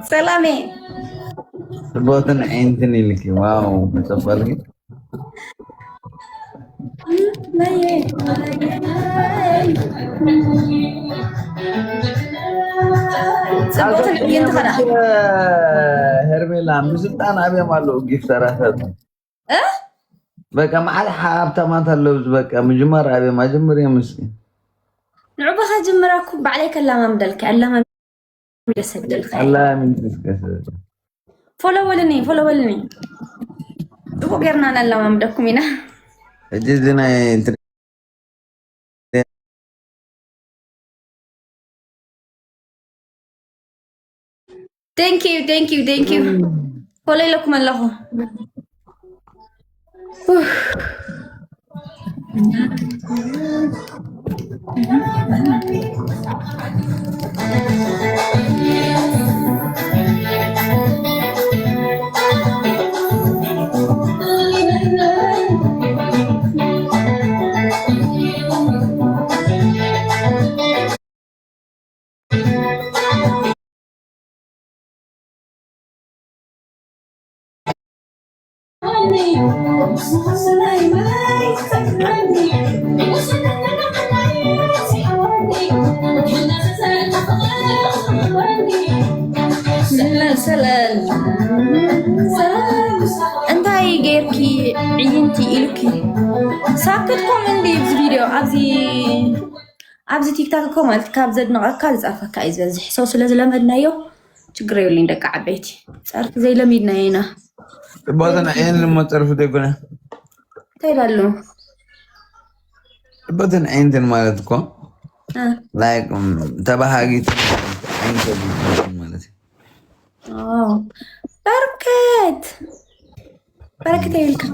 ሰላሜ። ጽቡቕን ዓይንትን ኢልኪ። ዋው፣ መጸበልኪ። ጽቡቕን ዕይንቲ ኸዳ። ሄርሜላ፣ ምስልጣን ኣብዮም ኣለዉ ጊፍተራታት። እ? በቃ መዓል ሃብታማት ኣለዉ። በቃ ምጅማር ኣብዮም ኣጀምር እዮም ምስኪን። ንዑ በኻ ጅምራ እኮ ባዕለይ ከላማምደልካ፣ ኣላማ ደሰደልካ። ኣላ ምን ትስከሰ። ፎሎ በልኒ፣ ፎሎ በልኒ። ጽቡቅ ጌርና ነላማምደኩም ኢና። ሕጂ እዚ ናይ እንትን Thank you, thank you, thank you. ፎሎ ኢለኩም ኣለኹ። ሰላም፣ ሰላም። እንታይ ጌርኪ ዕይንቲ ኢሉኪ? ሳክት ኮም እንዲ ኣብዚ ቪድዮ፣ ኣብዚ፣ ኣብዚ ቲክታክ እኮ ማለት ካብ ዘድንቐካ ዝጻፈካ እዩ ዝበዝሕ። ሰው ስለ ዝለመድናዮ ችግር የብለኝ ደቂ ዓበይቲ። ጸርፊ ዘይለሚድናዮ ኢና። ጽቡቕትን ዓይንን እሞ ጸርፊ ዘይኮነ። እንታይ ይላሉ? ጽቡቕትን ዓይንትን ማለት እኮ እ። ላይክ፣ እም፣ ተባሃጊትን ዓይን ሰብን ማለት እዩ። ኦ፣ በርከት። በረከት ይብልካ።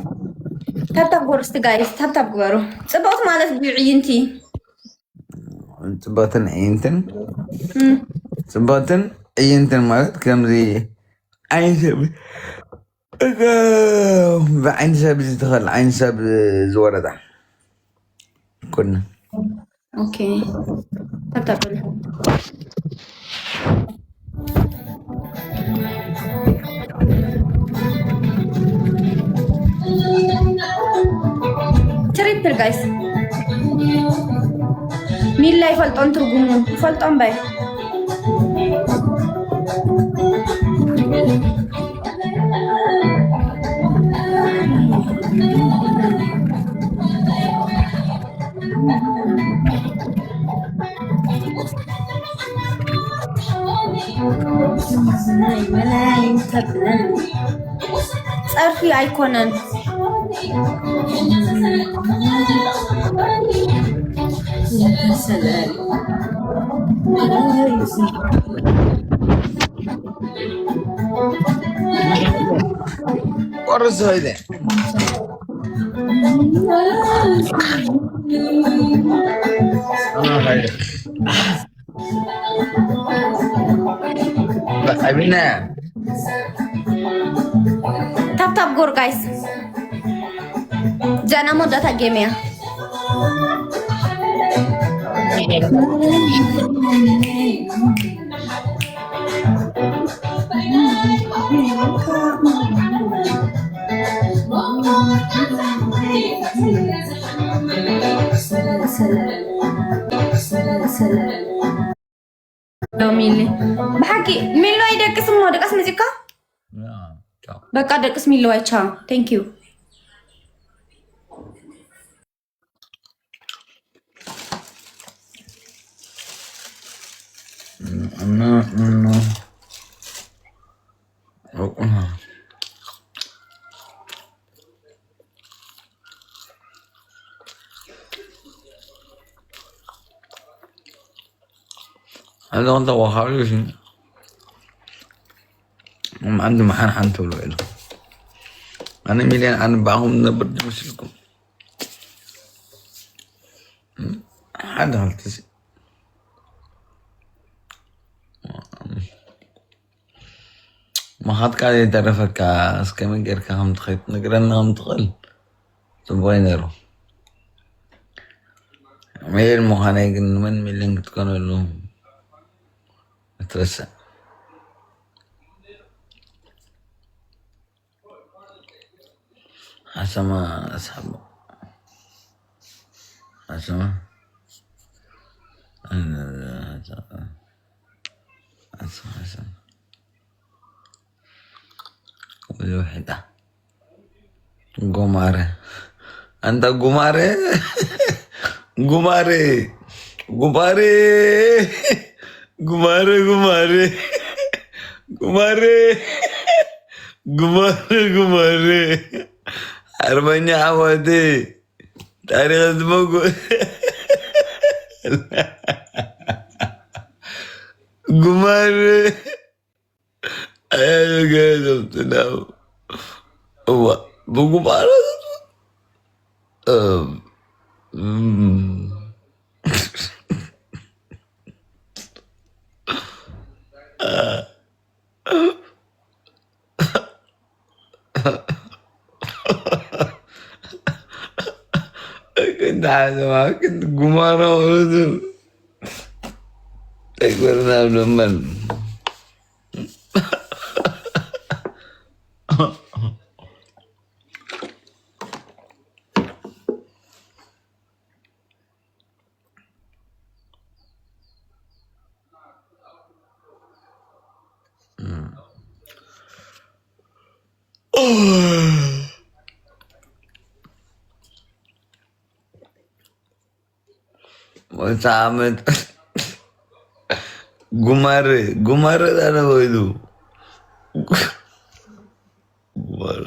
ታብታብ ጎር እስቲ ጋይስ፣ ታብታብ ግበሩ። ጽቡቕቲ ማለት ድዩ ዕይንቲ? ጽቡቕትን ዕይንትን? እም። ጽቡቕትን ዕይንትን ማለት ከምዚ ዓይን ሰብ፣ እገ፣ ብዓይኒ ሰብ ዝተኸል፣ ዓይኒ ሰብ ዝወረዳ። ኩልና። ኦኬ። ታብታብ በሉ። ትሪፕል ጋይስ። ሚላ ይፈልጦን ትርጉሙ ይፈልጦን ባይ። ጸርፊ ኣይኮነን። ቆርሶ ኢለ። ኣቢና። ታብታብ ጎር ጋይስ። ጃና መወዳእታ ጌም እያ። ሎሚሊ ብሓቂ ሚሎ ይደቅስ እሞ ደቀስ መፂካ በቃ ደቅስ ሚሎ ኣይቻ thank you። Allora, وخارج. ما عنده محل حنتو له. أنا مليان، أنا بعهم نبرد مسلكم. ሓደ ክልተ ሲ-፣ ምኻድካ ዘይተረፈካ፣ እስከ መን ጌርካ ከም ትኸይድ ትነግረና ከም ትኽእል ጽቡቕ እዩ ነይሩ። ሚልዮን ምዃነይ ግን ንመን ሚልዮን ክትኮነሉ? እቲ ትረስዕ። ሓሰማ ኣስሓቦ። ሓሰማ። ሓሰማ፣ ሓሰማ። ብዙሕ ሕጣ። ጉማረ። ኣንታ ጉማረ። ጉማረ። ጉማረ። ጉማረ፣ ጉማረ። ጉማረ። ጉማረ፣ ጉማረ። ኣርበኛ ዓወተይ። ታሪኽ ዝመጎ። ጉማረ። ኣያገ ዘምትናው። እዋ፣ ብጉማረ። እም፣ እም። ክንዲ ሓሰማ፣ ክንዲ ጉማረ ማለት እዩ። ኣይኮነን ኣብ ለመን። ወፃ ዓመት ጉማረ፣ ጉማረ ዳነ ወይዱ። ጉማረ።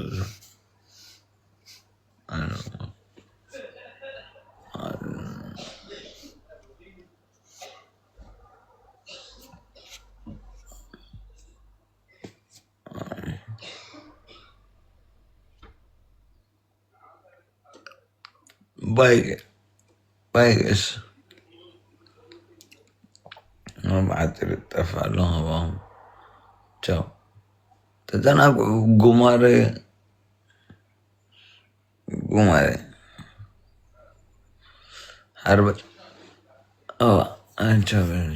ባይ፣ ባይ እስ። መብዓት ይጠፋ ኣሎ። ቻው። ተዘናግዑ። ጉማረ፣ ጉማረ። ሓርበ-፣ ኦ፣ ኣንቻ በል።